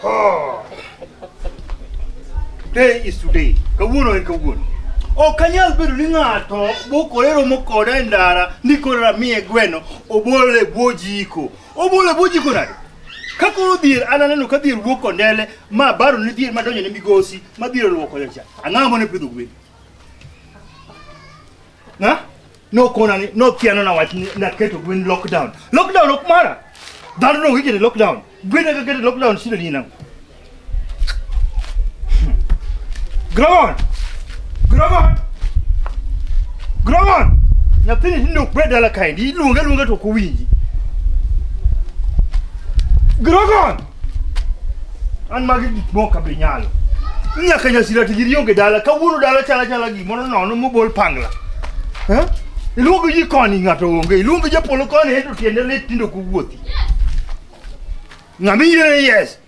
Oh. Today is today. Kawuono en kawuono. Ok anyal bedo ni ng'ato bokore romo koda e ndara ni koro ramiye gweno obole e bwo jiko. Obole e bwo jiko nade? Ka koro dhier an aneno ka dhier wuok kondele ma baro ni dhier madonjo ne migosi ma dhier oluoko cha. Ang'o mane pidho gwen? Na? Nokona ni nothiano na wach ni naketo gwen lockdown. Lockdown ok mara. Dhano no giketo lockdown. Gwen eka keto lockdown shida ni nang'o? Grogon! Grogon! Grogon! Nyathini tinde ok bed dala kaendi, iluonge aluonga to ok owinji. Grogon! An magi gik moko be nyalo. Nyaka nyasira to giri onge dala, kawuono dala chala chala gimoro nono mobol pangla. Eh? Iluongo ji koni ng'ato onge, iluongo japolo koni ento tiende lit tinde ok owuothi. Ng'ama iyiene yes.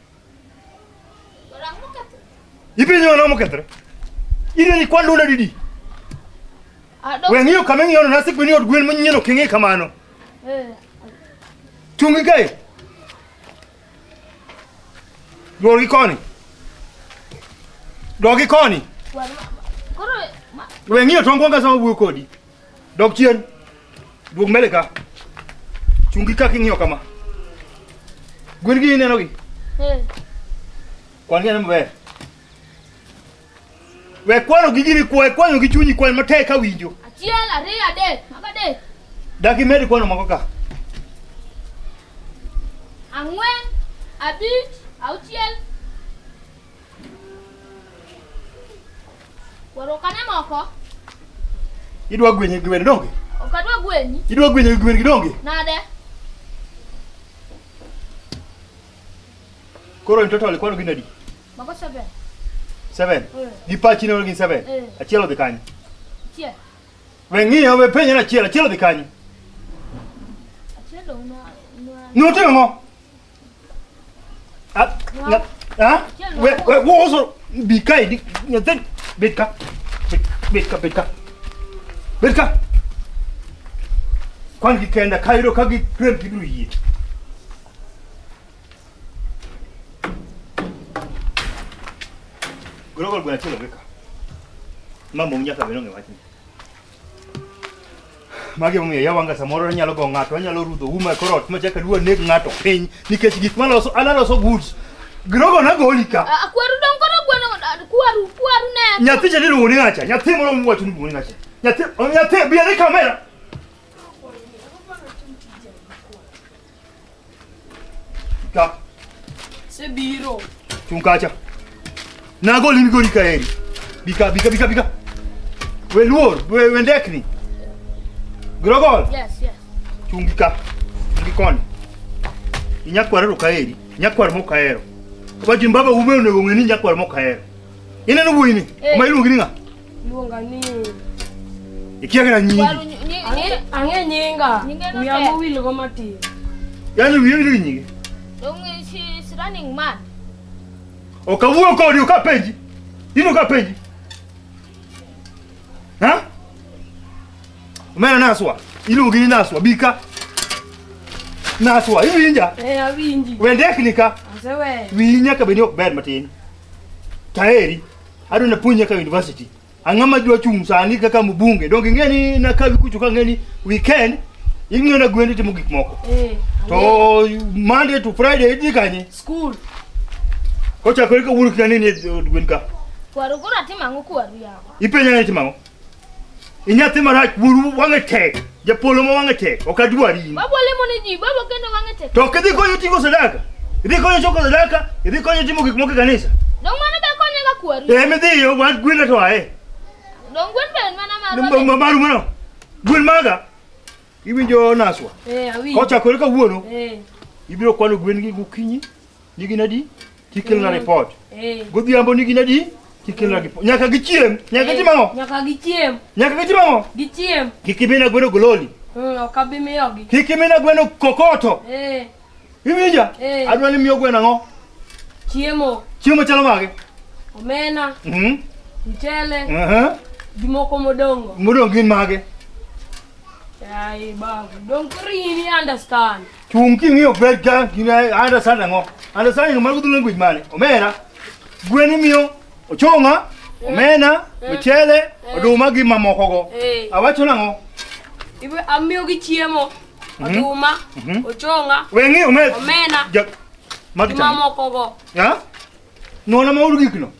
Ipenjo ng'ama mokethore. Ineni kwan dwonda didi? We ng'iyo kama ing'iyono nasekweni od gwen manyien ok ing'i kamano. Chungi kae. Duogi koni. Dogi koni. We ng'iyo tong wanga sama wuoyo kodi. Dog chien. Duog mbele ka. Chungi ka king'iyo kama. Gwen gi ineno gi? Eh. Kwan gi ane maber. We kwano gi gini kwa kwanyo gi chunyi kwan matek ka winjo. Achiel, ariyo, adek. Mago adek. Dak imed kwano moko ka. Ang'wen, abich, auchiel. Kwaro ok ane moko. Idwa gwenye gi gwen donge? Ok adwa gwenyi. Idwa gwenye gi gwen gi donge? Nade? Koro in total ikwano gin adi? Mago seven. Seven. Eh. Gi pachi ne gin seven. Eh. Achiel odhi kanye? Achiel. We ng'iyo we penjo ni achiel, achiel odhi kanye? Achiel dong' nwa nwa. Notimo ang'o? Ah, na, ah, we, we, woso, bi kae, di, nyathi, bed ka, bed, bed ka, bed ka, bed ka. Kwan gi kenda, ka yudo ka gi krem gibiro yie. Golo gweno achiel onge ka. Ma mong nyaka bed onge wachni. Magi emomiyo iya wanga samoro anyalo go ng'ato, anyalo rudho uma e kor ot machak aduogo aneg ng'ato piny nikech gik maloso an aloso goods. Grogo nagoli ka. Ah, Kweru dong' koro gweno kwaru kwaru ne. Nyathi cha iluongo ni ng'acha, nyathi moro muwacho ni iluongo ni ng'acha. Nyathi, nyathi bi ane kamera. Ka. Sebiro. Chung kacha. Nagoli migori ka eri. Bika, bika, bika, bika. We luor, we, we ndekni. Grogol. Yes, yes. Chungi ka. Chungi koni. Inyakwar ero ka eri. Nyakwar mok ahero. Wacho ni baba ume onego ng'e ni nyakwar mok ahero. Ineno wuoyi ni? Eh. Ma iluongi ni ng'a? Iluonga ni Ikia kata nyingi. Kwaru nyi- Ang'e nyinga. Nyinge no Wiya tek. mowil go matin. Yaani wiyi owil gi nyinge. Dong' she is running mad. Ok awuo kodi, ok apenji. In ok apenji. Ha? Omera Naswa, iluongi ni Naswa, bi ka. Naswa, iwinja? Eh, awinji. We ndekni ka. Aseweyo. Wiyi nyaka bed ni ok ber matin. Taeri, adwa napuonj nyaka university. Ang'o ma dwa chung' sani kaka mbunge? Donge ing'e ni nakawi kucho ka ng'e ni weekend ing'iyo na gwendi timo gik moko. Eh. To Monday to Friday idhi kanye? School. Kochakore kawuono kik aneni e od gwen ka. Kwaru koro atimo ang'o kwaru yawa? Ipenja ni itimo ang'o? Inyathi marach, wuoru wang'e tek. Japolo ma wang'e tek, ok adwari in. Babu olemo ne ji, babu kendo wang'e tek. To ok idhi konyo ting'o sadaka. Idhi konyo choko sadaka, idhi konyo timo gik moko e kanisa. Dong' mano be konyo ga kwaru. Eh, midhiyo, wan gwenda to aye. Dong' gwen be en mana marwa. be. Maru mano. Gwen maga. Iwinjo Naswa. Eh, awinji. Kochakore kawuono, Eh. ibiro kwano gwen gi gokinyi, ni gin adi, tikelona report. Eh. Godhiambo ni gin adi, tikelona report. Nyaka gichiem, nyaka gitim ang'o? Nyaka gichiem. Nyaka gitim ang'o? Gichiem. Kik imina gweno gololi. Ok abi miyogi. Kik imina gweno kokoto. Eh. Iwinja? Eh. Adwa ni miyo gweno ang'o? Chiemo. Chiemo chalo mage? Omena. Mhm. Mchele. Mhm. Gi moko modongo. Modong' gin mage? Ai, babu. Dong koro in i understand. Chung king'iyo pek ka gine understand ang'o? Understanding mar good language mane? Omera. Gwen imiyo ochong'a, omena, mchele, oduma gi mamoko go. Eh. Awacho nang'o? Ibe amiyo gi chiemo. Oduma, ochong'a, We ng'iyo omera. Omena. Ja, magi gi chamo. mamoko go. Ha? Nona mauru gikno.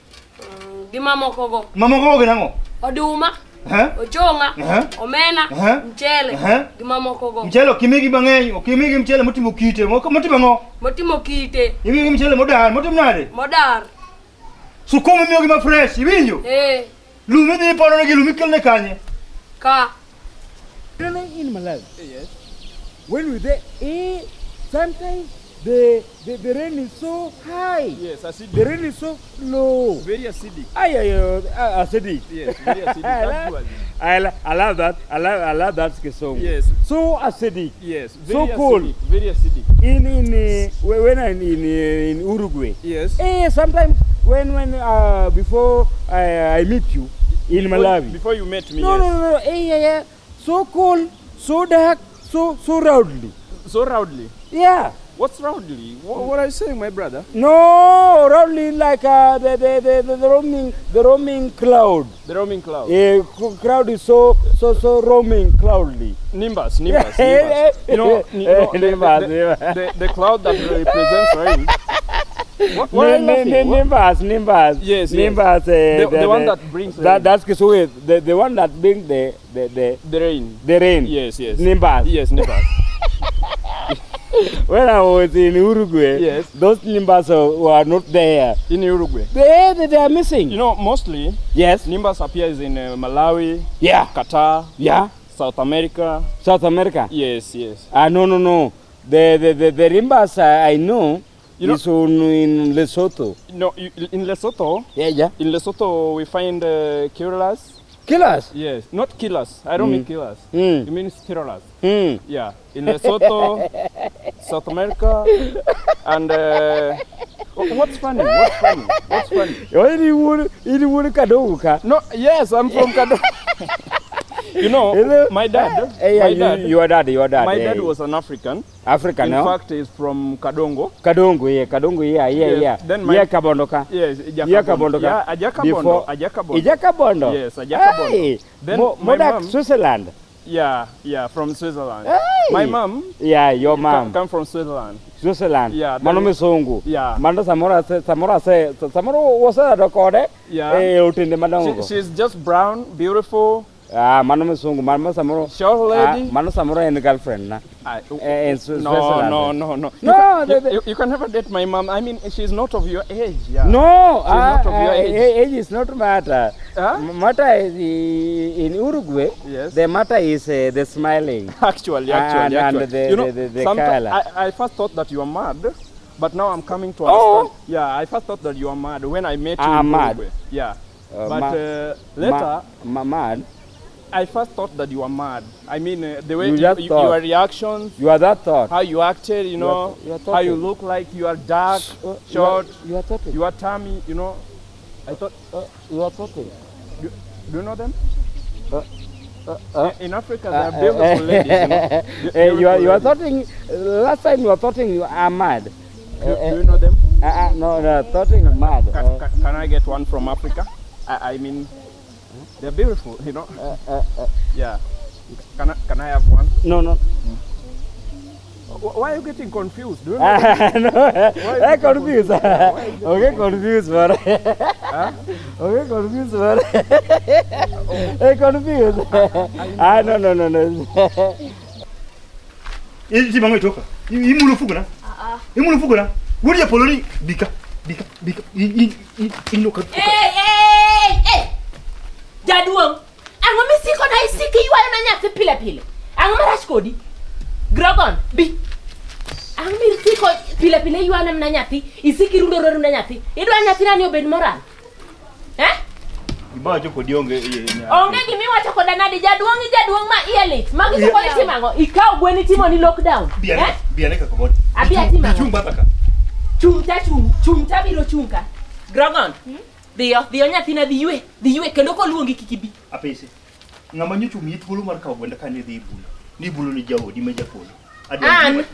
Gi mamoko go. Mamoko go gin ang'o? Oduma, Ha? ochong'a, Aha. omena, Aha. mchele, Aha. gi mamoko go. Mchele ok imigi mang'eny, ok imigi mchele motimo kite, motimo ang'o? Motimo kite, Imigi mchele modar, motimo nade? modar. Sukuma imiyogi ma fresh, iwinjo? Eh, Lum idhi iporonegi, lum ikelone kanye? ka. In Malawi. Yes. When we there, sometimes the rain is so high. Yes, acidic. The rain is so low. Very acidic. Ay, ay, ay, acidic. Yes, very acidic. Actually. I love that. I love that song. Yes. So acidic. Yes. So Very cold. acidic. Very acidic. In when I'm in Uruguay. Yes. Sometimes when before I meet you in Malawi. Before you met me. No, yes. no, no, no. Yeah, yeah. So cold, so dark, so roundly. So roundly. Yeah. What's roundly? What are you saying, my brother? No, roundly like the roaming cloud. The roaming cloud. Crowd is so roaming cloudly. Nimbus, nimbus, nimbus. You know, Nimbus, the cloud that represents rain. What are you laughing? Nimbus, nimbus. Yes, yes. Nimbus. The one that brings rain. That's the one that brings the rain. The rain. Yes, yes. Nimbus. Yes, nimbus. When I was in Uruguay, yes, those nimbus were not there. In Uruguay? They are missing. You know, mostly, yes, nimbus appears in Malawi, yeah, Qatar, yeah, South America. South America? Yes, yes. No, no, no. The nimbus I know, you know, is in Lesotho. No, in Lesotho, yeah, yeah. In Lesotho, we find killers. Killers? Yes, not killers. I don't mean killers. Mm. It means killers. Mm. Yeah, in Lesotho, South America, and what's funny? What's funny? What's funny? No, yes, I'm from Kadongo. You know, my dad. Yeah, your dad, your dad. My dad was an African. African, in no? fact, he's from Kadongo. Kadongo, yeah, Kadongo, yeah, yeah, yes. Yeah. Then my, yeah, Kabondoka. Yes, yeah, Kabondoka. Yeah, Ajakabondo. Ajakabondo. Ajakabondo. Yes, Ajakabondo. Hey. Then my mom, Switzerland. Yeah, yeah, from Switzerland. Hey. My mom. Yeah, your mom. Come from Switzerland. Switzerland. Yeah. Mano misungu. Yeah. Mano samora samora wasa dokode. Yeah. Eh, utinde madongo. She's just brown, beautiful. Ah, mano misungu, mano samoro. Short lady. Mano samoro and girlfriend na. In Switzerland. No, no, no, no. No, you can never date my mom. I mean, she's not of your age. Yeah. No, she's not of your age. Age is not matter. Huh? Matter is in Uruguay. Yes. The matter is the smiling. Actually, actually, and actually. The, you know, the color. I first thought that you were mad, but now I'm coming to understand. Oh. Yeah, I first thought that you were mad when I met you in mad. Uruguay. Yeah. But later, mad. I first thought that you were mad. I mean, the way you your reactions. You are that thought. How you acted, you know. You are how you look like. You are dark, short. You are talking. You are tummy, you know. I thought. You are talking. Do you know them? In Africa, they are beautiful ladies. You know? You are talking. Last time you were talking, you are mad. Do you know them? No, no, talking mad. Can I get one from Africa? I mean. They're beautiful, you know. Yeah. Can I have one? No, no. Why are you getting confused? Do you know? No, I'm confused. Okay, confused, man. Huh? Okay, confused, man. I'm confused. No, no, no, no. Iti mango itoka. Imulu fuguna. Imulu fuguna. Wuri ya poloni bika bika bika. Inoka. Hey, hey, hey. Jaduong, ang'o misiko na isiki ywayo na nyathi pile pile? Ang'o marach kodi? Grogon, bi. Ang'o misiko pile pile ywayo na nyathi? Isiki rundo rundo na nyathi. Idwa nyathi nani obed moral? Eh? Ibacho kodi onge. Onge gimiwacho koda nadi jaduong jaduong ma iye lit. Magi to kodi timo ang'o? Ikaw gwen itimo ni lockdown. Eh? Biane ka kobod. Abi atimo ang'o? Chung batha ka. Chung ta chung, chung ta biro chung ka. Grogon. Dhiyo, dhiyo nyathina dhi ywe kendo koluongi kik ibi. Apese. Ng'ama nyocha omiyi thuolo mar kawo gwenda kane idhi ibulo. Ni ibulo ni jaodi ma japolo. An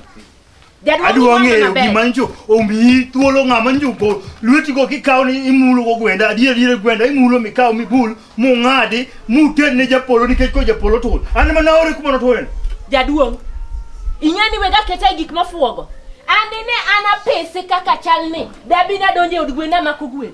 Jaduong' Adwa iwanga ng'eyo maber. gima njo omiyi thuolo ng'ama njo lweti go kikawo ni imulo go gwenda adier adier gwenda imulo mikaw mibul mung'adi muted ne japolo nikech ko japolo tur. An mana aore kuma noturen. Jaduong', ing'e ni wega keta e gik mafuogo. An dine an apisi kaka chal ni, dabi nadonjo e od gwen amako gwen.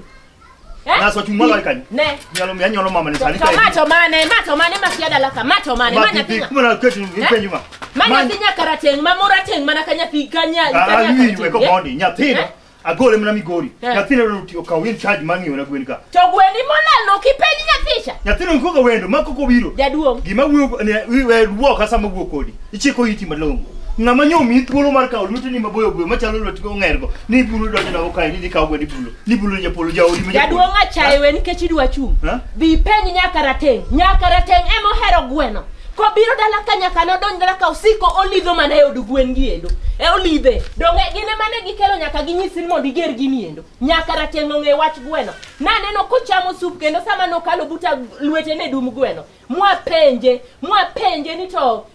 Eh? Naso chung' malo kanyo. Ne. Nyalo miya nyalo mama ni To sani to ma to mane, ma to mane makia dala ka, ma to mane, ma nyathi ng'a? Kuma na keto ipenjo ma. Ma nyathi nyaka rateng', ma mora teng' mana ka nyathi ka nya ka Ah, nyaka winj we rateng', ko eh? mondi nyathino Eh? agole mana Migori. Eh. Nyathino no okaw in charge mar ng'iyo na gwen ka. To gwendi molal no kipenj nyathicha. Nyathino nikoga wendo ma kok obiro. Jaduong'. Gima wuok ne we wuok sama wuok kodi. Ichiko iti malong'o. Ng'ama nyo omiyi thuolo mar kawo lweteni maboyo boyo machalo lwet ong'ergo ni bulo donjo na okae ni dhi kawo gwendi bulo. Ni bulo japolo jaodi ma japolo. Jaduong' achaye we nikech idwa chung'. Ha? Dhi ipenj nyaka rateng'. Nyaka rateng' ema ohero gweno. Kobiro dala ka nyaka nodonj dala ka osiko olidho mana e od gwen gi endo. E olidhe. Donge gin ema ne gikelo nyaka ginyisi ni mondo iger gini endo. Nyaka rateng' ong'e wach gweno. Naneno kochamo sup kendo sama nokalo buta lwete ne dum gweno. Mwapenje, mwapenje ni to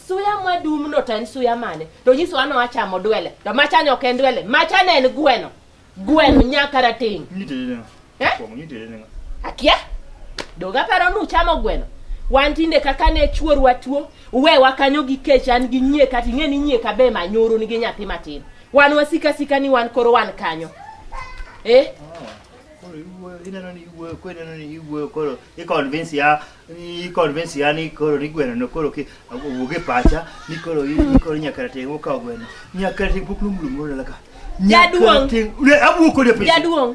suya madumno to en suya mane? To nyisowa ni wachamo dwele. To machani ok en dwele. Machani en gweno. Gweno nyaka rateng'. Nitede ne ng'a? Eh? Kuongo nitede ne ng'a? Akia? Donge aparo ni uchamo gweno? Wan tinde kaka ne chuorwa tuo, uwewa kanyo gi kech an gi nyieka ting'e ni nyieka be manyoro nigi nyathi matin. Wan wasika sika ni wan koro wan kanyo. Eh? Koro iwuoyo, ineno ni iwuoyo, koro ineno ni iwuoyo, koro i convince ya, i convince ya ni koro ni gweno no koro ki owuog e pacha ni koro ni koro nyaka rateng' okawo gweno. Nyaka rateng' pok nomulo gimoro dala ka. Nyaka Jaduong'. Rateng'- Ne, awuok kodi e pesa. Jaduong',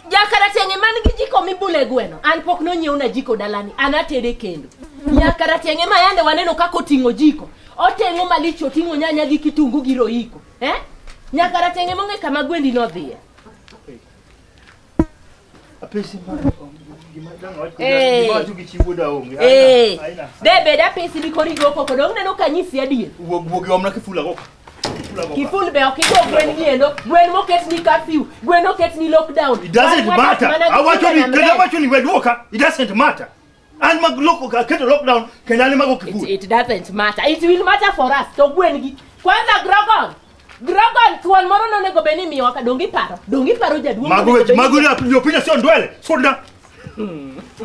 jakarateng' man gi jiko mibule gweno. An pok nonyiewna jiko dalani, an atede kendo. Nyakarateng' ema yande waneno kaka oting'o jiko. Oteng'o malich oting'o nyanya gi kitungu gi roiko. Eh? Nyakarateng' ema ong'e kama gwendi nodhiye. Apesi ma gima dang' awach kodi, Eh. gima awacho gi chi wuoda onge. Eh, Aina, aina. de bed apisi di koro igo koko dong neno ka nyisi adier. Wuog wuog omna kiful ago ka. Kiful ago ka. Kiful be ok igo gwen gi endo, gwen moket ni curfew, gwen oket ni lockdown. It doesn't Wan wadak matter. mana gi Awacho ni chicken and kendo bread. awacho ni we duoka. It doesn't matter. An mag loko aketo lockdown kendo an ema go It, kiful. it doesn't matter. It will matter for us. To gwen gi. Kwanza Grogon. Grogon thuon moro nonego bed ni imiyowa ka dong iparo. Dong iparo jaduong'. Mago onego weche bed ni- mago yaliyopita sio ndwele. Soda.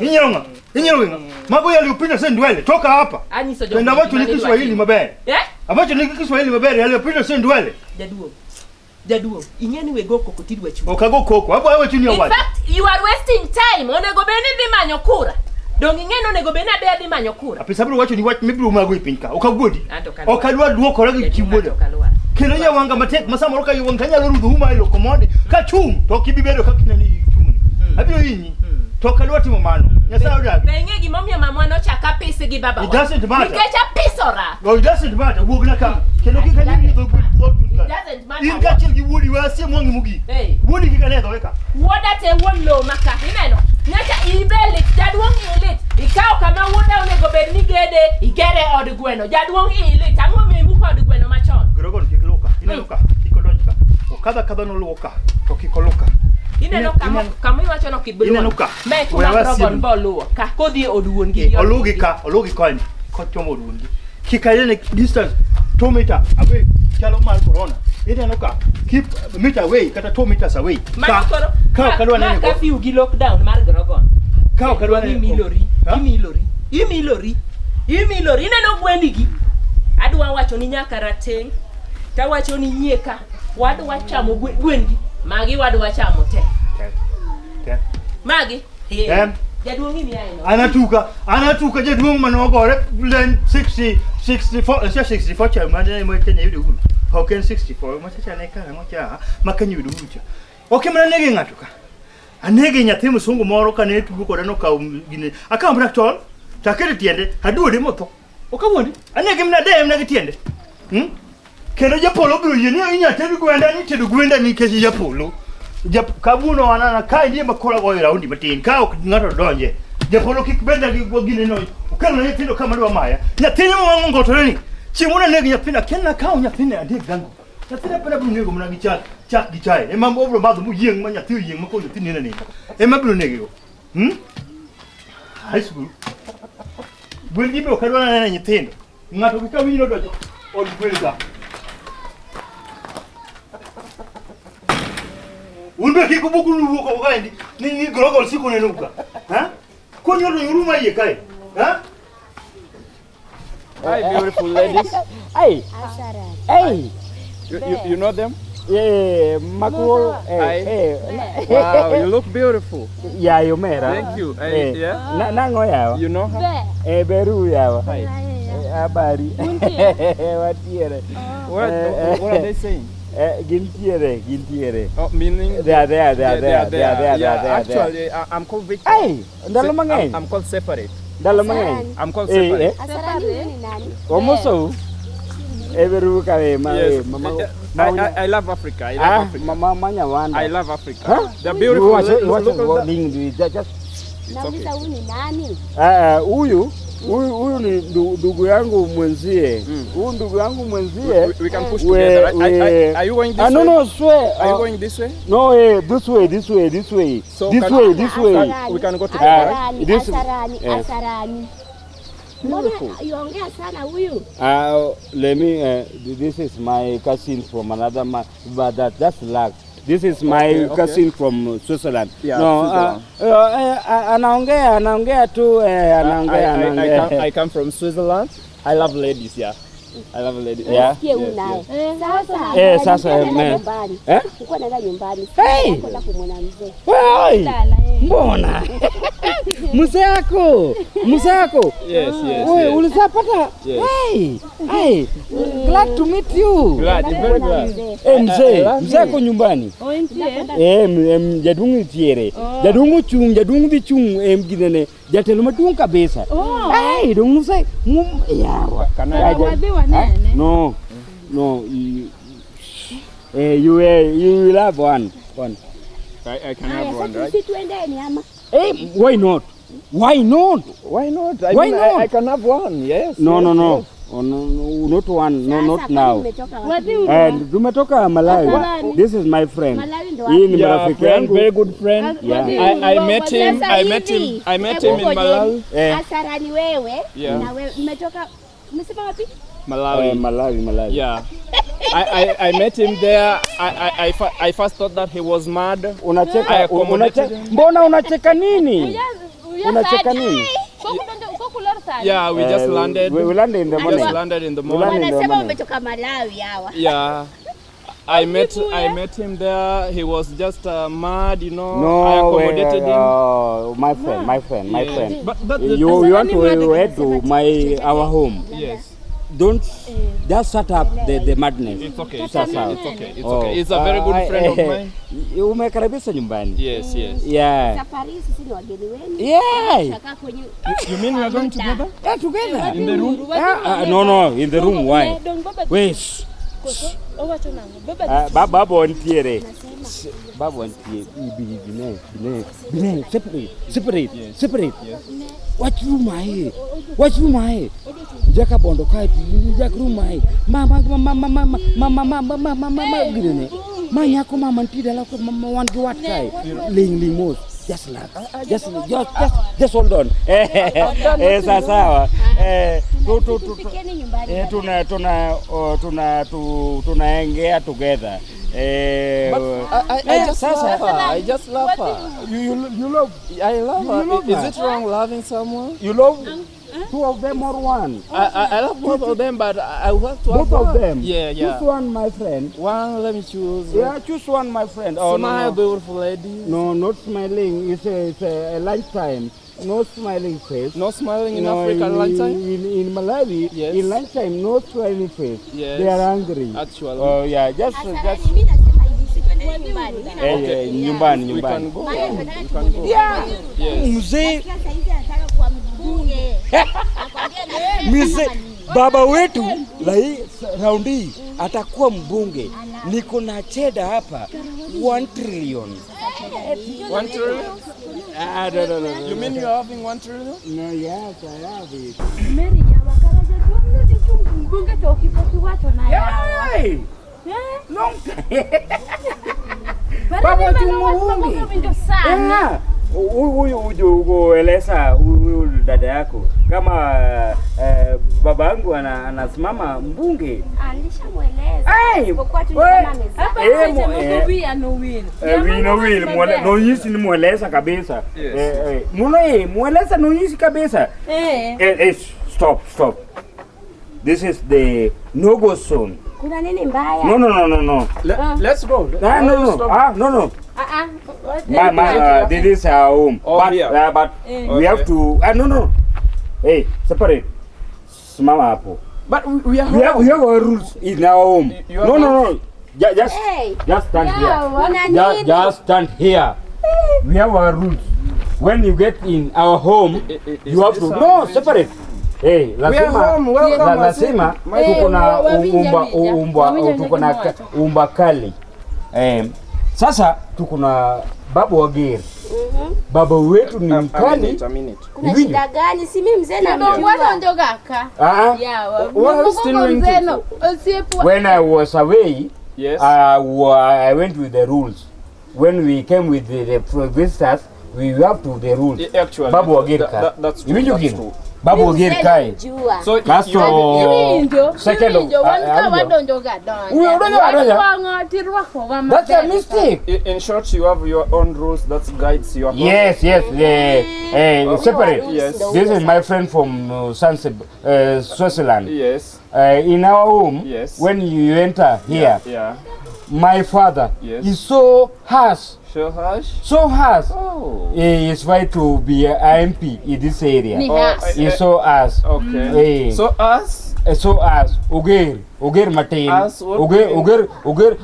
Inyiero ng'a? Inyiero ng'a? Mago yaliyopita sio ndwele. Toka hapa. Anyiso jo. Kendo awacho ni Kiswahili maber. Eh? Awacho ni Kiswahili maber yaliyopita sio ndwele. Jaduong'. Jaduong', ing'e ni wego koko tidwa chung'. Ok ago koko. Abo awacho ni In awacho. fact, you are wasting time. Onego bed ni idhi manyo kura. Dong ing'e ni onego bed ni abe adhi manyo kura. Apisa biro wacho ni wach mibiro mago e piny ka. Ok awuondi. An to ok alwar. Ok adwa duokora gi chi Jaduong' wuoda. an to ok alwar. Kendo nyawanga matek ma samoro ka iwang' tanyalo rudho uma e loko mondi. Ka chung' to ok ibi bedo kaka ineno ichung'ni. Abiro hinyi. To ok adwa timo mano. Nyasaye odagi. Be ing'e gimomiyo mamwa nochaka apisi gi babawa? It doesn't matter. Nikech apisora. No, it doesn't matter. Wuogna ka. Kendo kik anyisi dho gwen dho gwen It ka. doesn't matter. In kaachiel gi wuodi we asiem wang'i mogik. Hey. Wuodi kik ane dhoge ka. Wuoda te wuon lowo maka. Ineno? Nyacha ibe lit, jaduong' iyi lit. Ikawo kama wuoda onego bed ni gede, igere od gweno. Jaduong' iyi lit. Ang'o momiyo imuko od gweno machon? Grogon kik luka. Ineno ka. Kik odonj ka. Okadha kadha noluwo ka. To kik oluka. Ineno kama kama iwacho no kibluo. Ineno ka. Me kuma We awasim. Grogon boluwo. Ka kodhi e od wuon gi. Olugi ka. Olugi koni. Kochomo od wuon gi. Kik anene distance 2 meter away. Chalo mar corona. Ineno ka. Keep meter away kata 2 meters away. Mano Ka. koro. Ka ok adwa ma nene go. curfew gi lockdown mar Grogon. Ka ok adwa nene go. Imilori. Ha? Imilori. Imilori. Imilori. Ineno gwendi gi. Adwa wacho ni nyaka rateng'. Tawacho ni nyieka. Wadwa chamo gwen gi. Magi wadwa chamo te. Te. Te. Magi. Em. Jaduong' imiyae no. Anatuka, anatuka jaduong' manogore len 60, 64, eh, 64 cha mane ma Kenya yudo uhuru. Ok en 64, macha cha ne karang'o cha ma Kenya yudo uhuru cha. Ok ema nanege ng'ato ka. Anege nyathi msungu moro kane tugo koda nokawo gine. Akawo mana tol, to aketo e tiende, aduode motho. Ok awuondi. Anege mana adeye mana gi tiende. Kendo japolo biro yie ni inya ted gwenda ni tedo gwenda nikech japolo. Jap kawuono an ana ka indie ma koro agoyo raundi matin ka ok ng'ato donje. Japolo kik beda gi gine no. Okelo na nyithindo kama dwa maya. Nyathine ma wang'o ngotore ni. Chieng' moro aneg nyathina akia ni nakawo nyathine adek gango. Nyathina pod abiro nego mana gi chak chak gi chae. Ema obiro madho moyieng' ma nyathi oyieng' ma koro nyathi neno neno. Ema abiro nege go. High school. Gwen gi be ok adwa neno nyithindo. Ng'ato kik awinj nodonjo od gwen ka. Un be kik ubuk wuok oko kaendi ni grogon siko neno ka. Ha? Konyo to yuru ma iye kae. Ha? Hi, beautiful ladies. Hey, hey. You know them? Yeah, Makuo. Hi. Hey. Wow, you look beautiful. Yeah, you mera. Thank you. Eh, Yeah. Nango yawa. You know her? Eh, beru yawa. Hi. Habari. Watiere. What are they saying? Gintiere, gintiere. Oh, meaning They are there, they are there, they are there, they Yeah, are there. actually, I'm called Victor. Hey, ndalo mang'eny. I'm called Separate. Ndalo mang'eny. I'm called Separate. Asarani huyu ni nani? Omoso. Eberu kawe ma Yes. mama. I love Africa. I love Africa. Mama Nyawanda. I love Africa. Huh? They're beautiful. Look, Look at that. Just Nauliza huyu ni nani? Huyu huyu ni ndugu yangu mwenzie. Huyu ndugu yangu mwenzie. We can push together. Right? Are you going this way? No, no, swear. Are you going this way? No, this way, this way, this way. So this way, this way. We can go together. Asarani, asarani, asarani. Mbona yuongea sana huyu? Let me, this is my cousin from another man, but that's luck. This is my cousin from Switzerland. Yeah, no, Switzerland. Anaongea, anaongea tu, anaongea, anaongea. I come from Switzerland. I love ladies, yeah. I love ladies. Yeah. Yes, sasa. Sasa nyumbani. Eh? Uko naenda nyumbani. Hey. Kwenda kumwona mzee. Hey! Mbona? Mzee yako. Mzee yako. Yes, yes. Wewe ulishapata? Yes. Hey. Hey. Glad to meet you. Glad, very glad. Eh, mzee, mzee yako nyumbani. Eh, jadungu tiere. Jadungu chung, jadungu di chung em ginene. Jatelo maduong' kabisa. Hey, dong mzee. Yawa. No. No, you will have one. One. I can have one, right? Hey, why not? Why not? Why not? I mean, not? I can have one, yes. No, yes, no, no. Yes. Oh, no, no, not one. No, not now. Tumetoka Malawi. This is my friend. Hii ni marafiki yangu. Very good friend. Yeah. I met him. I met him. I met him in Malawi. Asarani wewe na wewe mmetoka umesema wapi? Malawi. Malawi, Malawi. Yeah. I met him there. I first thought that he was mad. Unacheka, unacheka. Mbona unacheka nini? Unacheka nini? Yeah, we just landed. We landed in the morning. Just landed in the morning. Wanasema umetoka Malawi hawa. Yeah. I met him there. He was just mad, you know. No, I accommodated him. My friend, my friend, my friend. But you want to head to our home. Yes. Don't just shut up the madness. It's okay. It's okay. It's okay. It's okay. It's a very good friend of mine. Umekaribisha nyumbani. Yes, yes. Yeah. Safari sisi ni wageni wenu. Yeah. You mean we are going together? Yeah, together. In the room? No, no, in the room. Why? Wait. Baba ontiere. Baba ontiere. Bine, bine. Separate, separate, separate. Watch room ahe. Watch room ahe. Jaka bondo kai jaka room ahe. Mama mama mama mama mama mama mama gine. Ma nyako mama ntida la ko mama wan gi wat kai. Ling ling mos. Just relax. Just hold on. Eh, sawa. Eh, tu tuna tuna tunaongea together. But I just love her. I just love her. You love? I love her. You love Is her? it wrong loving someone? You love two of them or one? I love both of them, but I want to have both of one. them. Yeah, yeah. Choose one, my friend. One, let me choose. Yeah, choose one, my friend. Oh, smile, no, no. Beautiful lady. No, not smiling. It's a lunchtime. No smiling face. No smiling in Africa at lunchtime? In Malawi, yes. In lunchtime, no smiling face. Yes. They are angry. Actually. Oh, yeah, just... Okay. Nyumbani, We nyumbani. can go. We can go. Yeah. Yes. Mzee. Mzee, baba wetu lai raundi atakuwa mbunge. Niko na cheda hapa 1 trillion. 1 trillion? No, no, no, no. You mean you are having 1 trillion? No, yes, I have it. Mary, yawakaraja mbunge to kipoki wacho na yawa. Hey! Long time. Baba chungu sana. Huyu uje ueleza huyu dada yako kama babangu anasimama mbunge. Alishamweleza. Isipokuwa tu ni We. kama amezaa. Hapa Eh, seche mo- moko eh. wiya nowil. Eh, wi nowil nonyisi ni mweleza kabisa. Yes. Eh, eh, muno eh, mweleza nonyisi kabisa. Eh. Eh, eh, stop, stop. This is the no-go zone. Kuna nini mbaya? No, no, no, no, no. Let's go. Ah, no, no. Ah, no, no. Ah ah. Ma, ma, this is our home. Oh, But, here. but Eh. we have Okay. to. Ah, no, no. Hey, separate. Simama hapo. But we are We have our rules in our home. You have No, no, no. Just, Hey. just stand here. Yawa. Kuna Just, nini? just stand here. We have our rules. When you get in our home, you have to no separate. Hey, We are lazima home. Welcome. lazima My- tuko na Wawinja umba winja. umba Wawinja tuko na winja umba kali. Eh, sasa tuko na babu Wagir. Baba wetu ni A mkali. minute, a minute. Kuna Iwinjo? shida gani? Si mimi mzee Dong namjua. wadonjo ga ka. Ah, ah. Yawa. What are you still Mokwongo waiting mzeno. Osiepwa. When I was away, Yes. I went with the rules. When we came with the visitors, we have to the rules. Actually, Babu Wagir ka. that's true. Iwinjo That's gino? true. Babu Mimi Wagir mzee kae. namjua. So Kasto Iwinjo. second of- Iwinjo. Wan ah, ka awinjo. wadonjo ga donja. Uwe, udonjo ga donja. Wakwang'o tirwakowa That's a maber. mistake. In short, you have your own rules that guides your home. Yes, yes, separate. Yes. This is my friend from Switzerland. Yes. In our home, Yes. when you enter here, Yeah. my father Yes. is so harsh, So harsh. so harsh. Oh. He is right to be a MP in this area. Ni Oh, harsh. He's so harsh. Okay. Eh. So us. So harsh. Oger, oger matin. Us, what Oger, do you- oger, oger,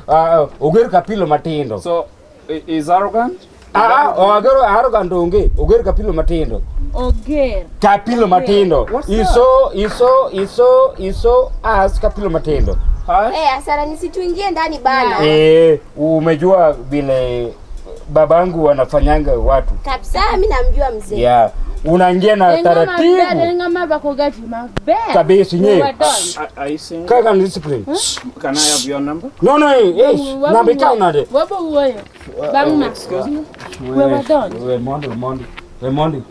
oger kapilo matindo. So is arrogant. Ah, ah, oger arrogant onge. Oger kapilo matindo. Oger. Kapilo matindo. What's Iso, iso, iso, iso as kapilo matindo. Harsh. Eh, Asara nisituingie ndani bana. Eh, umejua vile babangu wanafanyanga watu. Kabisa mimi namjua mzee. Yeah. Unaingia na taratibu Ng'ama rwako ga ji maber. kabisa nyewe. Wadonjo. Are you single? Kaka ni discipline. Can I have your number? No, no, eh, eh, namba ikaw nade. Wabo wuoyo. Bang' ma. Excuse me. We wadonjo. We mondi, mondi. We mondi.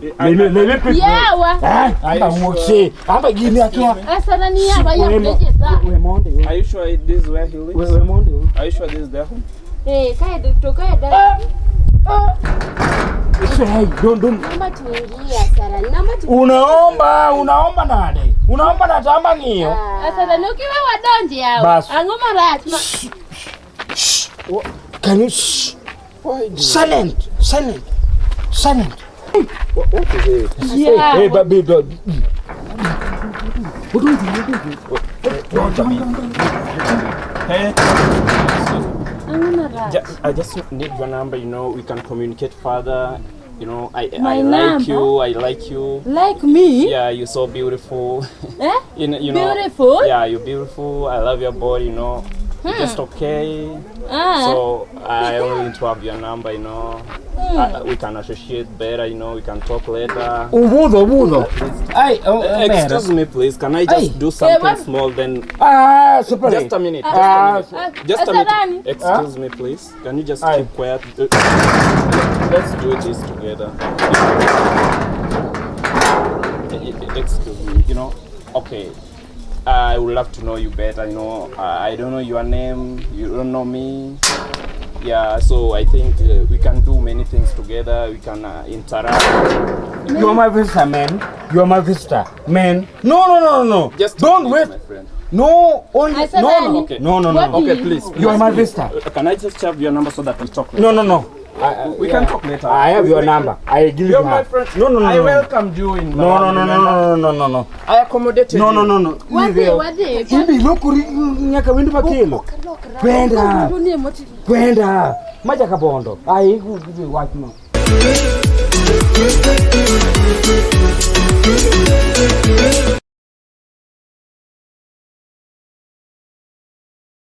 Let me pick. Yawa. Eh, amba wuoche. Amba gini akia. Asara ni yawa ya mleje za. We mondi. Are you sure this is where he lives? We mondi. Are you sure this is their home? Eh, kae to kae da. Hey, don't don't. Naomba tuingie Asara. Naomba tuingie. Unaomba, unaomba nade? Unaomba na tamba ng'iyo. Asara ni ukiwa wadonje yawa. Bas. Ang'o marach ma Can you shh? Silent, silent, silent. What is it? Yeah. Hey, baby, don't. Hey. Ang'o marach? I just need your number. You know, we can communicate further. You know, I My I like number? you. I like you. Like me? Yeah, you're so beautiful. Eh? You know. Beautiful? Yeah, you're beautiful. I love your body. You know, You're just okay. Ah. So I only need to have your number. You know, we can associate better. You know, we can talk later. Ubudo, ubudo. Ay, oh, Excuse me, please. Can I just Ay. do something what? small? Then Ah, separate. just a minute. Ah, Just a minute. Just a minute. Asarani. Excuse me, please. Can you just Aye. keep quiet? Let's do this together. Excuse me. You know, okay. I would love to know you better. You know, I don't know your name. You don't know me. Yeah, so I think we can do many things together. We can interact. You are my visitor, man. You are my visitor, man. No, no, no, no. Just a don't minute, wait. my friend. No, only Asarani. no, no, Okay. no, no, no. What Okay, do you- please. You are my visitor. Can I just have your number so that we talk later? No, no, no. We can talk later. I have your number. I give You're you my her. friend. No, no, no. I no. welcomed you in. No, no, no, no, no, no, no, no. I accommodated No, you. no, no, no. Wadhi, wadhi. Ibi lokori nyaka windu makelo. Kwenda. Kwenda. Maja kabondo. Ai, wachno.